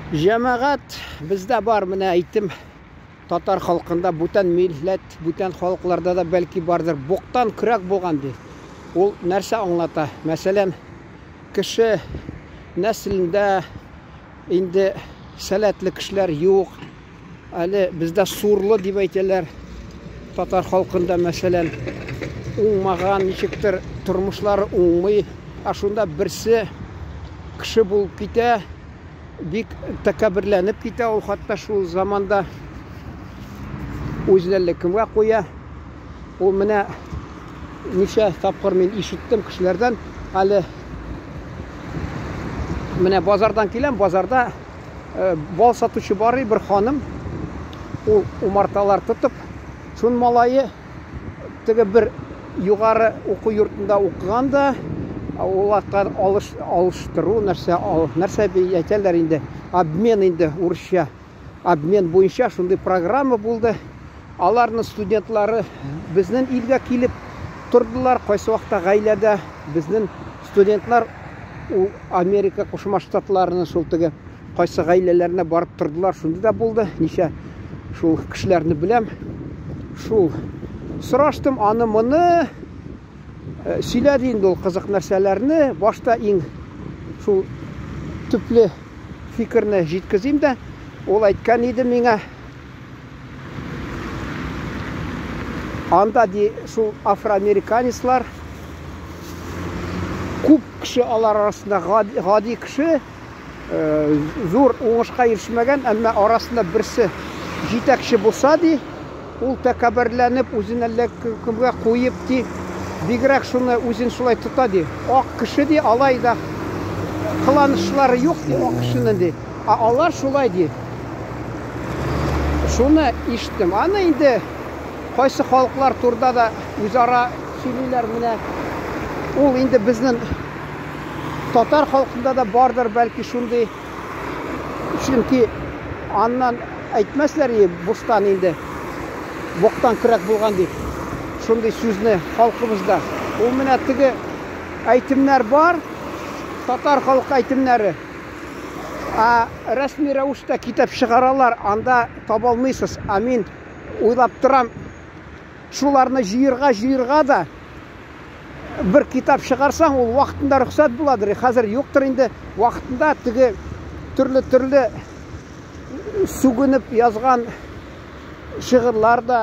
Җәмәгать, бездә бар, менә әйтем, татар халкында, бүтән милләт, бүтән халыкларда да бәлки бардыр. Боктан көрәк булган ди. Ул нәрсә аңлата? Мәсәлән, кеше нәселендә инде сәләтле кешеләр юк. Әле бездә сурлы дип әйтәләр. Татар халкында, мәсәлән, уңмаган, ничектер тормышлары уңмый. Ә шунда берсе кеше булып китә, бик тәкәбберләнеп китә ул хәтта шул заманда үзен әллә кемгә куя. Ул менә ничә тапкыр мин ишеттем кешеләрдән, әле менә базардан киләм, базарда Э, бал сатучы бар бер ханым, ул умарталар тотып, шун малае теге бер югары уку йортында укыган да, ул вакытта алыш, алыштыру нәрсә, ал, нәрсә әйтәләр инде, обмен инде урысча, обмен буенча шундый программа булды. Аларның студентлары безнең илгә килеп тордылар, кайсы вакытта гаиләдә безнең студентлар ул Америка Кушма Штатларының шул теге кайсы гаиләләренә барып тордылар, шундый да булды. Ничә шул кешеләрне беләм. Шул сораштым аны моны э, сөйләде инде ул кызык нәрсәләрне. Башта иң шул төпле фикерне җиткезим дә, ул әйткән иде миңа, Анда ди шул афроамериканецлар күп кеше алар арасында гади кеше э, зур уңышка ирешмәгән, әмма арасында берсе җитәкче булса ди, ул тәкәбберләнеп үзен әллә кемгә куеп ди, бигрәк шуны үзен шулай тота ди. Ак кеше ди, алай да кыланышлары юк ди ак кешенең ди. Ә алар шулай ди. Шуны ишеттем. Аны инде кайсы халыклар турында да үзара сөйлиләр менә. Ул инде безнең татар халкында да бардыр бәлки шундый. Чөнки аннан әйтмәсләр и буштан инде. Боктан көрәк булган дип. Шундый сүзне халкыбызда. Ул менә теге әйтемнәр бар, татар халкы әйтемнәре. Ә рәсми рәвештә китап чыгаралар, анда таба алмыйсыз. Ә мин уйлап торам, шуларны җыерга җыерга да бер китап чыгарсаң, ул вакытында рөхсәт буладыр. Хәзер юктыр инде. Вакытында теге төрле-төрле сүгенеп язган шигырьләр дә,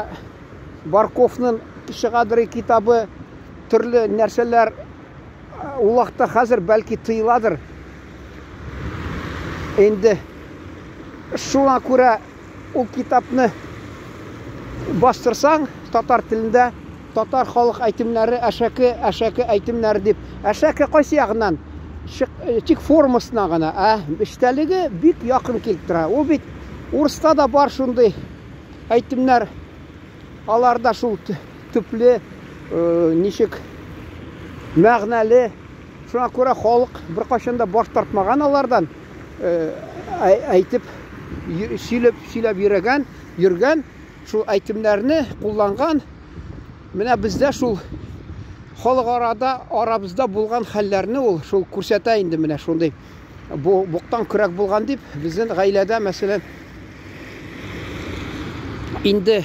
Барковның чыгадыр китабы, төрле нәрсәләр ул вакытта хәзер бәлки тыеладыр. Инде шуңа күрә ул китапны бастырсаң, татар телендә татар халык әйтемнәре, әшәке, әшәке әйтемнәре дип. Әшәке кайсы ягыннан? Э, тик формасына гына, ә эчтәлеге бик якын килеп тора. Ул бит урыста да бар шундый әйтемнәр. Алар да шул төпле, э, ничек мәгънәле. Шуңа күрә халык беркайчан да баш тартмаган алардан. Э, әйтеп, сөйләп, сөйләп йөргән, йөргән, шул әйтемнәрне кулланган. Менә бездә шул халык арада, арабызда булган хәлләрне ул шул күрсәтә инде менә шундый. Бу буктан көрәк булган дип, безнең гаиләдә, мәсәлән, инде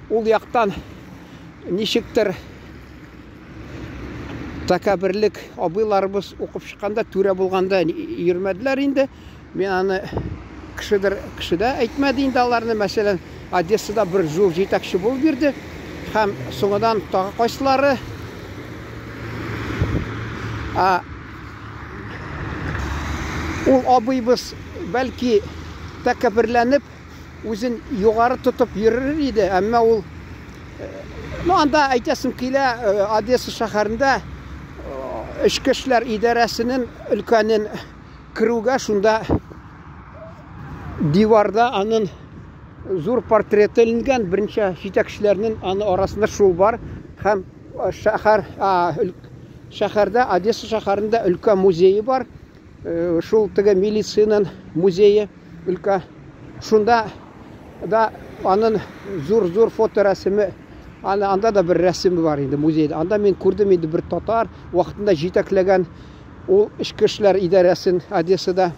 ул яктан ничектер тәкәбберлек абыйларыбыз укып чыкканда түрә булганда йөрмәделәр инде. Мин аны кешедер кеше дә әйтмәде инде аларны. Мәсәлән, Одессада бер зур җитәкче булып йөрде. Һәм соңыннан тагы кайсылары ә, ул абыйбыз бәлки тәкәбберләнеп үзен югары тотып йөрер иде, әмма ул ну анда әйтәсем килә, э, Одесса шәһәрендә э, эчке эшләр идарәсенең өлкәнен керүгә шунда диварда аның зур портреты эленгән, берничә җитәкчеләрнең аны арасында шул бар һәм э, шәһәр шәһәрдә Одесса шәһәрендә өлкә музее бар. Шул теге милициянең музее өлкә. Шунда да анын зур-зур фоторәсеме, аны анда да бер рәсеме бар инде музейда. Анда мин күрдем инде бер татар вакытында җитәкләгән ул эчке эшләр идарәсен Одессада.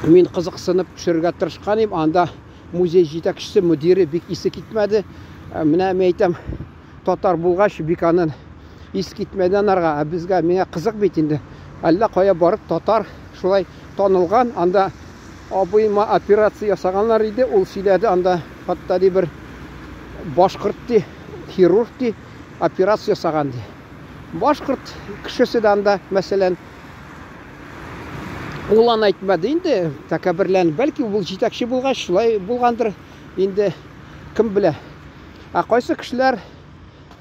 Мин кызыксынып төшерергә тырышкан идем, анда музей җитәкчесе, мөдире бик исе китмәде. Э, менә мин әйтәм, татар булгач, бик анын ис китмәде анарга. Ә безгә, миңа кызык бит инде. Әллә кая барып татар шулай танылган, анда абыема операция ясаганнар иде, ул сөйләде, анда хатта ди бер башкорт ди, хирург ди, операция ясаган ди. Башкорт кешесе дә анда, мәсәлән, ул аны әйтмәде инде, тәкәбберләнеп, бәлки ул җитәкче булгач, шулай булгандыр инде, кем белә. Ә кайсы кешеләр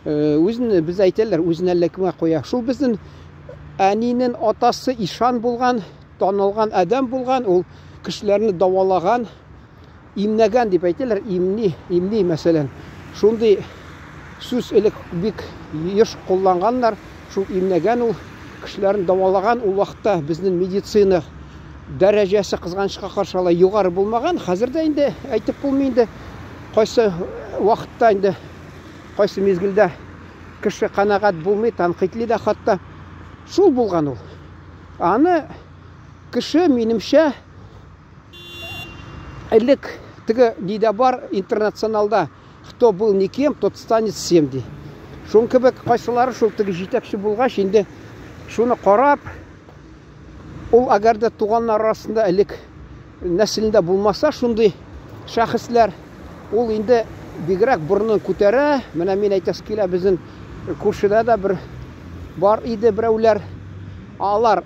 э, үзен без әйтәләр, үзен әллә кемгә куя. Шул безнең әнинең атасы ишан булган, танылган адәм булган, ул кешеләрне дәвалаган, имнәгән дип әйтәләр, имни, имни мәсәлән. Шундый сүз элек бик еш кулланганнар, шул имнәгән ул, кешеләрне дәвалаган. Ул вакытта безнең медицина дәрәҗәсе кызганычка каршы алай югары булмаган. Хәзер дә инде әйтеп булмый инде, кайсы вакытта инде, кайсы мизгелдә кеше канәгать булмый, тәнкыйтьли дә хатта. Шул булган ул. Аны кеше, минемчә, элек теге нидә бар, интернационалда, кто был никем, тот станет всем, ди. Шуның кебек кайсылары шул теге җитәкче булгач, инде шуны карап, ул әгәр дә туганнар арасында элек нәселендә булмаса шундый шәхесләр, ул инде бигрәк борынын күтәрә. Менә мин әйтәсе килә, безнең күршедә дә бер бар иде берәүләр. Алар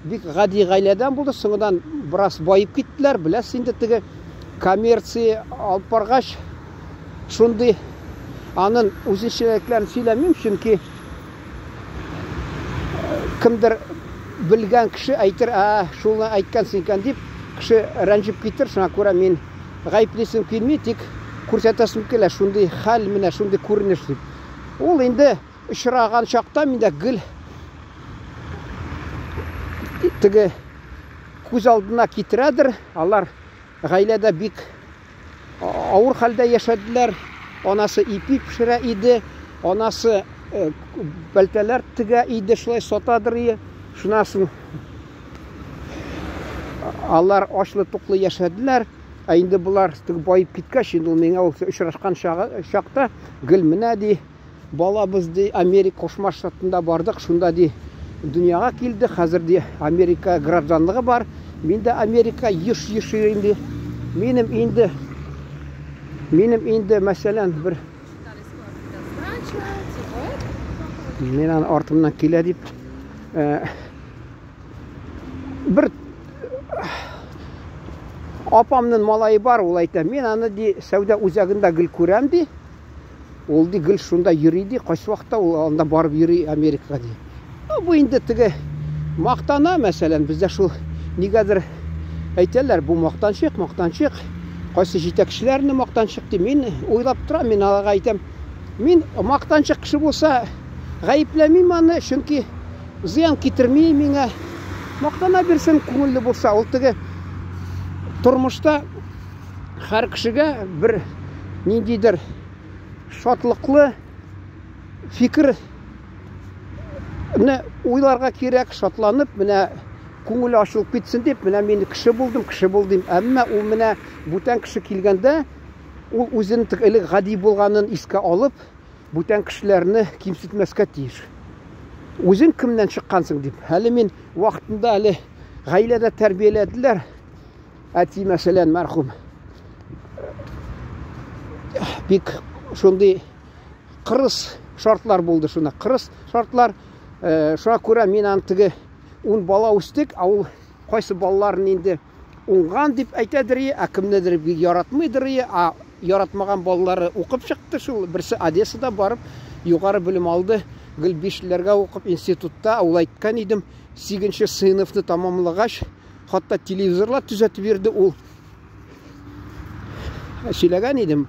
бик гади гаиләдән булды, соңыннан бераз баеп киттеләр, беләсез инде теге коммерция алып баргач, шундый анын үзенчәлекләрен сөйләмим, чөнки кемдер белгән кеше әйтер, ә, шуны әйткәнсең икән дип, кеше рәнҗеп китер, шуңа күрә мин гаеплисем килми, тик күрсәтәсем килә, шундый хәл, менә шундый күренеш дип. Ул инде очраган чакта миндә гел теге күз алдына китерәдер. Алар гаиләдә бик авыр хәлдә яшәделәр. Анасы ипи пешерә иде, анасы э, пәлтәләр тегә иде, шулай сатадыр иде. Шуннан соң алар ачлы-туклы яшәделәр. Ә инде болар теге баеп киткәч, инде ул миңа ул очрашкан чакта гел менә ди, Балабыз, ди, Америка Кушма Штатында бардык, шунда, ди, дөньяга килде, хәзер, ди, Америка гражданлыгы бар. Мин дә Америка еш-еш йөрим, ди. Минем инде, минем инде, мәсәлән, бер Мин аны артымнан килә дип, э, бер апамның малае бар, ул әйтә, мин аны ди сәүдә үзәгендә гел күрәм ди. Ул ди гел шунда йөри ди, кайсы вакытта ул анда барып йөри Америкага ди. Ну, бу инде теге мактана, мәсәлән, бездә шул нигәдер әйтәләр, бу мактанчык, мактанчык. Кайсы җитәкчеләрне мактанчык ди. Мин уйлап торам, мин аларга әйтәм, мин мактанчык кеше булса, гаепләмим аны, чөнки зыян китерми миңа. Мактана бирсен, күңелле булса, ул теге тормышта һәр кешегә бер ниндидер шатлыклы фикер не уйларга кирәк, шатланып, менә күңеле ачылып китсен дип, менә мин кеше булдым, кеше булдым. Әмма ул менә бүтән кеше килгәндә, ул үзен элек гади булганын искә алып, бүтән кешеләрне кимсетмәскә тиеш. Үзең кемнән чыккансың дип. Әле мин вакытында әле гаиләдә тәрбияләделәр. Әти, мәсәлән, мәрхүм бик шундый кырыс шартлар булды шуна. Кырыс шартлар. Э, шуңа күрә мин аны теге ун бала үстек, ә ул кайсы балаларын инде уңган дип әйтәдер, ә кемнедер бик яратмыйдыр, ә яратмаган балалары укып чыкты шул. Берсе Одессада барып югары белем алды. Гел бишләргә укып институтта, ул әйткән идем, 8 сыйныфны тамамлагач, Хатта телевизорлар төзәтеп бирде ул. Сөйләгән идем,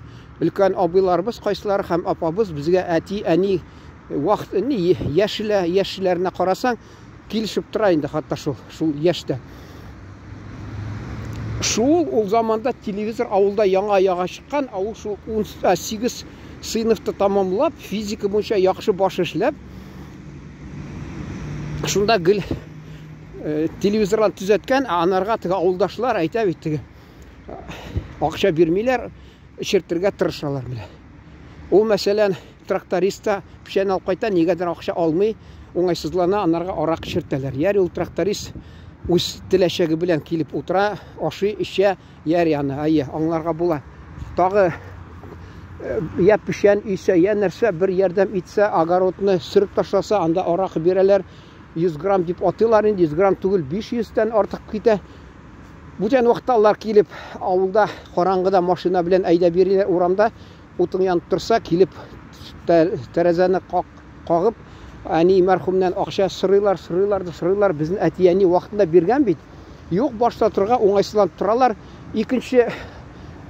өлкән абыйларыбыз кайсылары һәм апабыз безгә әти, әни вакыт ни яшелә, яшьләренә карасаң, килешеп тора инде хатта шул, шул яшьтә. Шул ул заманда телевизор авылда яңа яга чыккан, ә ул шул 18 сыйныфты тамамлап, физика буенча яхшы баш эшләп, шунда гел Телевизорлар төзәткән, ә анарга теге авылдашлар әйтә бит теге акча бирмиләр, эчертергә тырышалар менә. Ул мәсәлән, тракторист та печән алып кайта, нигәдер акча алмый, уңайсызлана, анарга арак эчертәләр. Яри ул тракторист үз теләчәге белән килеп утыра, ашый, эчә, яри аны, әйе, аңларга була. Тагы я печән өйсә, я нәрсә бер ярдәм итсә, огородны сөреп ташласа, анда арак бирәләр. 100 грамм дип атыйлар инде, 100 грамм түгел, 500 тән артык китә. Бүтән вакытта алар килеп, авылда караңгыда машина белән әйдә бириләр урамда, утың янып торса, килеп тәрәзәне кагып, әни мәрхүмнән акча сорыйлар, сорыйлар да сорыйлар. Безнең әти-әни вакытында биргән бит. Юк, башта торырга уңайсызланып торалар. Икенче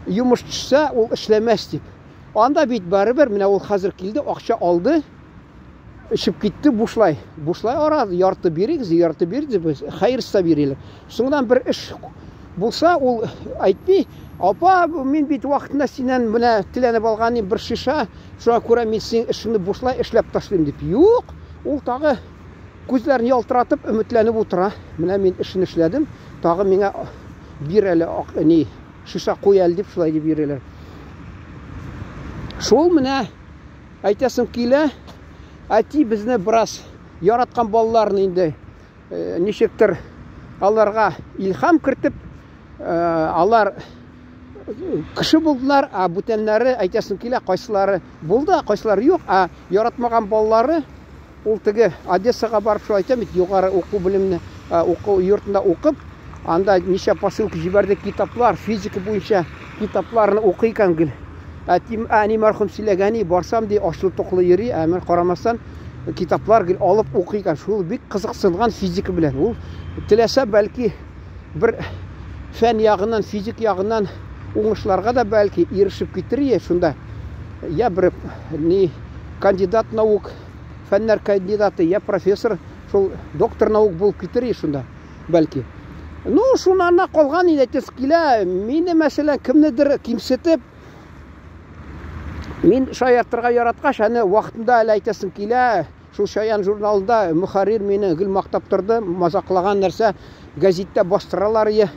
йомыш төшсә, ул эшләмәс дип. Анда бит барыбер, менә ул хәзер килде, акча алды, эчеп китте бушлай. Бушлай ара, ярты бирегез, ярты бирегез, хәерсез дә бирелер. Соңдан бер эш булса, ул әйтми, апа, мин бит вакытында синнән менә теләнеп алган идем бер шиша, шуңа күрә мин синең эшеңне бушлай эшләп ташлыйм дип. Юк, ул тагы күзләрен ялтыратып, өметләнеп утыра. Менә мин эшен эшләдем, тагы миңа бир әле, ни, шиша куй әле дип шулай дип йөриләр. Шул менә әйтәсем килә, әти безне бераз яраткан балаларны инде ничектер аларга илһам кертеп, алар кеше булдылар, ә бүтәннәре әйтәсем килә, кайсылары булды, кайсылары юк, ә яратмаган балалары ул теге Одессага барып шулай әйтәм бит, югары уку белемне, уку йортында укып, анда ничә посылка җибәрде китаплар, физика буенча китапларны укый икән гел. Әтим, әни мәрхүм сөйләгән, барсам ди, ачлы-туклы йөри, ә мин карамастан китаплар гел алып укый икән. Шул бик кызыксынган физика белән. Ул теләсә, бәлки бер фән ягыннан, физик ягыннан уңышларга да бәлки ирешеп китер ие шунда. Я бер ни кандидат наук, фәннәр кандидаты, я профессор, шул доктор наук булып китер ие шунда, бәлки. Ну, шуннан калган инде әйтәсе килә, мине, мәсәлән, кемнедер кимсетеп, мин шаяртырга яраткач, әне вакытында әле әйтәсем килә, шул Чаян журналында мөхәррир мине гел мактап торды, мазаклаган нәрсә гәзиттә бастыралар ие,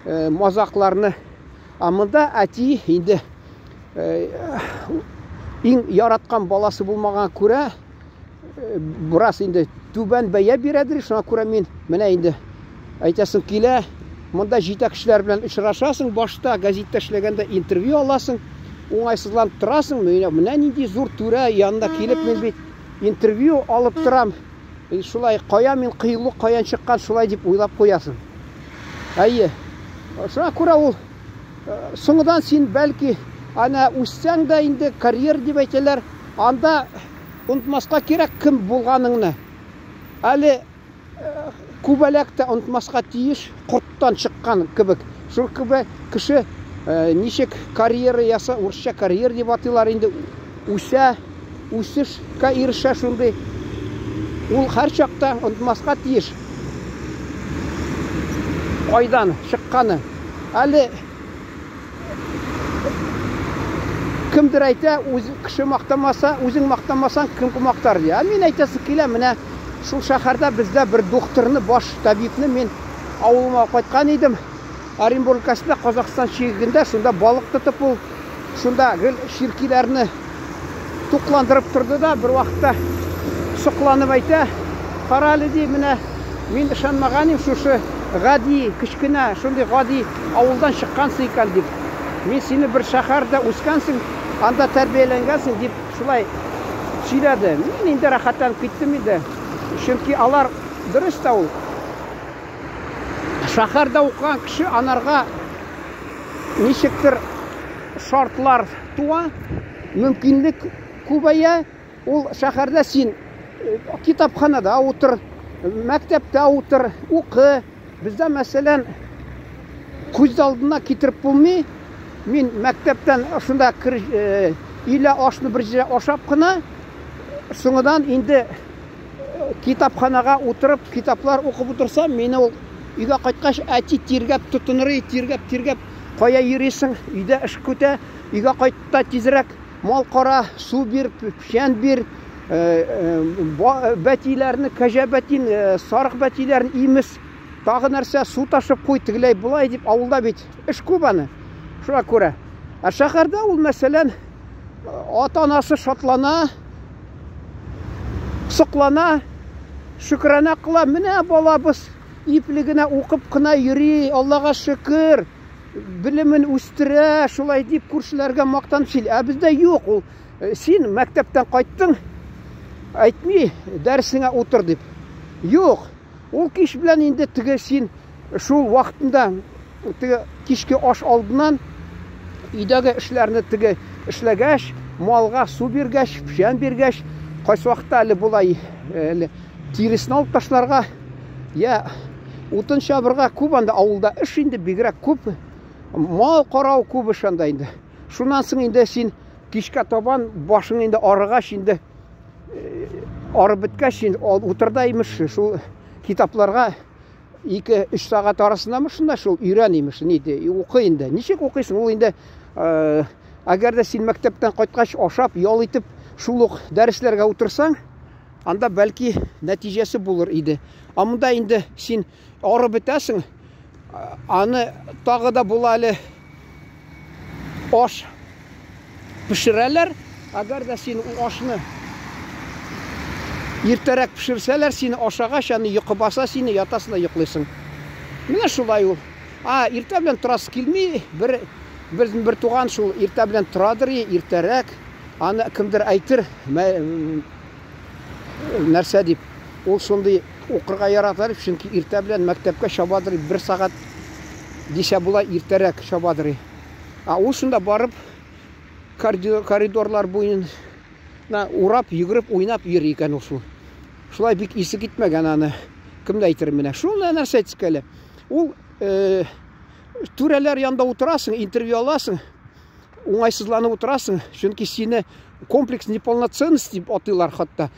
мазакларны. Ә монда әти инде иң яраткан баласы булмаган күрә, бераз инде түбән бәя бирәдер, шуңа күрә мин менә инде әйтәсем килә, монда җитәкчеләр белән очрашасың, башта гәзиттә эшләгәндә интервью аласың, уңайсызланып торасың, менә нинди зур түрә янына килеп мин бит интервью алып торам. Шулай кая мин кыюлык каян чыккан шулай дип уйлап куясың. Әйе. Шуңа күрә ул соңыдан син бәлки ана үссәң дә инде карьер дип әйтәләр, анда онытмаска кирәк кем булганыңны. Әле күбәләк тә онытмаска тиеш, корттан чыккан кебек. Шул кебек кеше ничек карьера яса, урысча карьер дип атыйлар инде, үсә, үсешкә ирешә шундый. Ул һәр чакта онытмаска тиеш. Кайдан чыкканы. Әле кемдер әйтә, үз кеше мактамаса, үзең мактамасаң, кем мактар ди. Ә мин әйтәсе килә, менә шул шәһәрдә бездә бер докторны, баш табибны мин авылыма кайткан идем. Оренбург өлкәсендә, Казахстан чигендә, шунда балык тотып ул, шунда гел чиркиләрне тукландырып торды да, бер вакытта сокланып әйтә, кара әле ди, менә мин ышанмаган идем, шушы гади, кечкенә, шундый гади авылдан чыккансың икән дип. Мин сине бер шәһәрдә үскәнсең, анда тәрбияләнгәнсең дип шулай сөйләде. Мин инде рәхәтләнеп киттем инде. Чөнки алар дөрес тә ул. Шәһәрдә укыган кеше анарга ничектер шартлар туа, мөмкинлек күбәя. Ул шәһәрдә син китапханада утыр, мәктәптә утыр, укы. Бездә, мәсәлән, күз алдына китереп булмый. Мин мәктәптән шунда өйлә ашны бер җирдә ашап кына, соңыдан инде китапханага утырып, китаплар укып утырсам, мине ул өйгә кайткач әти тиргәп тотыныр, тиргәп, тиргәп, кая йөрисең, өйдә эш көтә, өйгә кайт та тизрәк мал кара, су бир, печән бир, бәтиләрне, кәҗә бәтин, сарык бәтиләрен имез. Тагы нәрсә, су ташып куй, тегеләй болай дип, авылда бит эш күп аны. Шуңа күрә. Ә шәһәрдә ул, мәсәлән, ата-анасы шатлана, соклана, шөкранә кыла. Менә балабыз ипле генә укып кына йөри, Аллага шөкер, белемен үстерә, шулай дип күршеләргә мактанып сөйли. Ә бездә юк ул. Син мәктәптән кайттың, әйтми, дәресеңә утыр дип. Юк. Ул кич белән инде теге син шул вакытында теге кичке аш алдыннан өйдәге эшләрне теге эшләгәч, малга су биргәч, печән биргәч, кайсы вакытта әле болай әле тиресен алып ташларга, я утын чабырга күп анда авылда эш инде бигрәк күп. Мал карау күп эш анда инде. Шуннан соң инде син кичкә табан башың инде арыгач инде арып беткәч инде утырда имеш шул китапларга 2-3 сәгать арасындамы шунда шул өйрән имеш ни ди укы инде ничек укыйсың ул инде әгәр дә син мәктәптән кайткач ашап ял итеп шул ук дәресләргә утырсаң анда бәлки нәтиҗәсе булыр иде а монда инде син арып бетәсең аны тагы да була әле аш пешерәләр. Әгәр дә син ул ашны иртәрәк пешерсәләр, сине ашагач, аны йокы баса сине, ятасың да йоклыйсың. Менә шулай ул. А, иртә белән торасы килми, бер безнең бер туган шул иртә белән торадыр, иртәрәк. Аны кемдер әйтер, нәрсә дип. Ул шундый укырга ярата дип, чөнки иртә белән мәктәпкә чабадыр, бер сәгать дисә була, иртәрәк чабадыр. Ә ул шунда барып коридорлар буена урап, йөгереп, уйнап йөри икән ул шул. Шулай бик исе китмәгән аны. Кем дә әйтер менә. Шул нәрсә әйтсек әле. Ул түрәләр янында утырасың, интервью аласың, уңайсызланып утырасың, чөнки сине комплекс неполноценности дип атыйлар хатта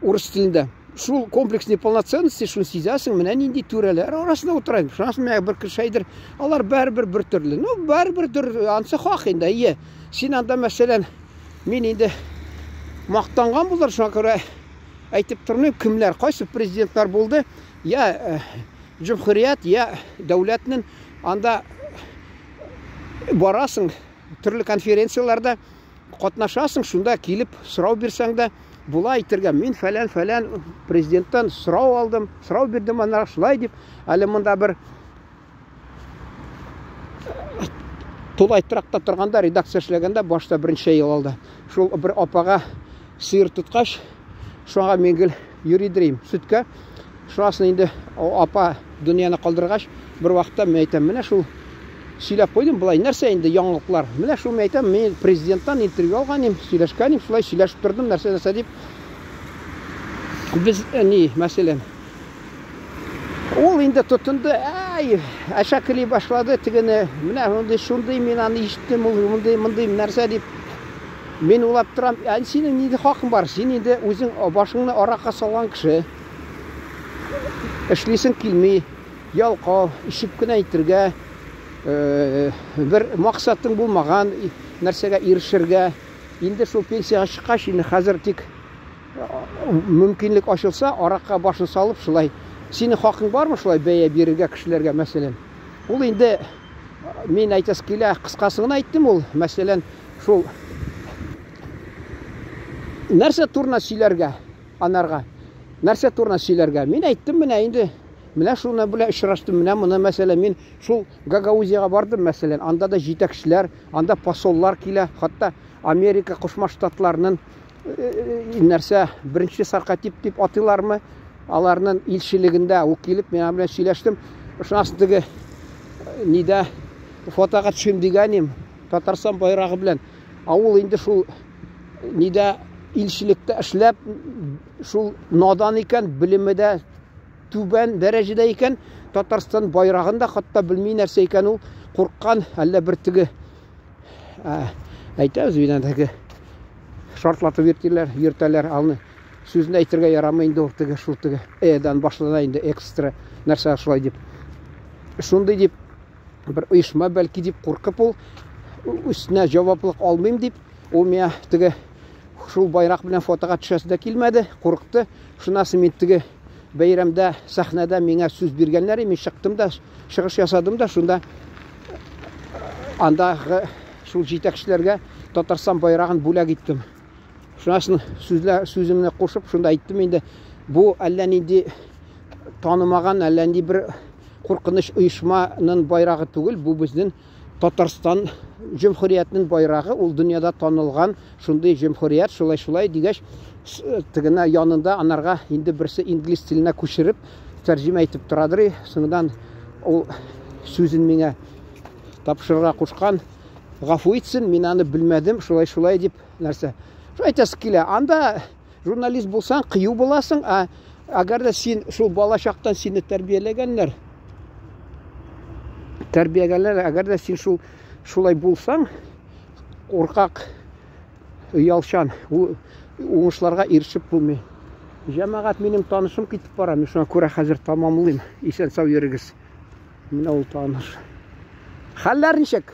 урыс телендә. Шул комплекс неполноценности, шуны сизәсең, менә нинди түрәләр арасында утыра. Шуннан соң менә бер кеше әйтер, алар барыбер бер төрле. Ну, барыбер төр, ансы хак инде, ие. Син анда, мәсәлән, мин инде мактанган булыр, шуңа күрә әйтеп тормыйм, кемнәр, кайсы президентлар булды, я җөмһүрият, я дәүләтнең анда барасың, төрле конференцияләрдә катнашасың, шунда килеп сорау бирсәң дә була әйтергә, мин фәлән-фәлән президенттан сорау алдым, сорау бирдем аннары шулай дип, әле монда бер тулай торакта торганда, редакция эшләгәндә, башта берничә ел алда, шул бер апага сыер тоткач, шуңа мин гел йөридер сөткә. Шунасын инде апа дөньяны калдыргач, бер вакытта мин әйтәм, менә шул сөйләп куйдым, болай нәрсә инде яңалыклар. Менә шул мин әйтәм, мин президенттан интервью алган идем, сөйләшкән идем, шулай сөйләшеп тордым, нәрсә-нәрсә дип. Без ни, мәсәлән, ул инде тотынды, әй, әшәкели башлады тегене, менә шундый, шундый, мин аны ишеттем, ул мондый, мондый нәрсә дип. Мин уйлап торам, ә синең нинди хакың бар? Син инде үзең башыңны аракка салган кеше. Эшлисең килми, ялкау, ишеп кенә әйтергә, бер максатың булмаган нәрсәгә ирешергә. Инде шул пенсиягә чыккач, инде хәзер тик мөмкинлек ачылса, аракка башын салып шулай. Синең хакың бармы шулай бәя бирергә кешеләргә, мәсәлән? Ул инде мин әйтәсе килә, кыскасын гына әйттем ул, мәсәлән, шул нәрсә турында сөйләргә анарга? Нәрсә турында сөйләргә? Мин әйттем менә инде, менә шуны белән очраштым, менә моны, мәсәлән, мин шул Гагаузиягә бардым, мәсәлән, анда да җитәкчеләр, анда посоллар килә, хәтта Америка Кушма Штатларының нәрсә, беренче саркатип дип атыйлармы, аларның илчелегендә ул килеп, мин аның белән сөйләштем. Шуннан соң теге нидә фотога төшим дигән идем, Татарстан байрагы белән. Ә ул инде шул нидә илчелектә эшләп, шул надан икән, белеме дә түбән дәрәҗәдә икән, Татарстан байрагын да хатта белми нәрсә икән ул, курккан, әллә бер теге әйтәбез бит теге шартлатып йөртәләр, йөртәләр аны. Сүзен әйтергә ярамый инде ул теге шул теге эдан башлана инде экстра нәрсә шулай дип. Шундый дип бер оешма бәлки дип куркып ул үстенә җаваплык алмыйм дип, ул миңа теге шул байрак белән фотога төшәсе дә килмәде, курыкты. Шуннан соң мин теге бәйрәмдә сәхнәдә миңа сүз биргәннәр, мин чыктым да, чыгыш ясадым да, шунда андагы шул җитәкчеләргә Татарстан байрагын бүләк иттем. Шуннан соң сүзләр сүземне кушып, шунда әйттем инде, бу әллә нинди танымаган, әллә нинди бер куркыныч оешманың байрагы түгел, бу безнең Татарстан җөмһүриятенең байрагы, ул дөньяда танылган шундый җөмһүрият, шулай-шулай дигәч, тегенә янында анарга инде берсе инглиз теленә күчереп тәрҗемә итеп торадыр. Соңыннан ул сүзен миңа тапшырырга кушкан. Гафу итсен, мин аны белмәдем, шулай-шулай дип нәрсә. Шулай әйтәсе килә. Анда журналист булсаң, кыю буласың, ә әгәр дә син шул бала чактан сине тәрбияләгәннәр, тәрбиягәннәр, әгәр дә син шул шулай булсаң, куркак, оялчан, уңышларга ирешеп булмый. Җәмәгать, минем танышым китеп бара, мин шуңа күрә хәзер тамамлыйм. Исән-сау йөрегез. Менә ул таныш. Хәлләр ничек?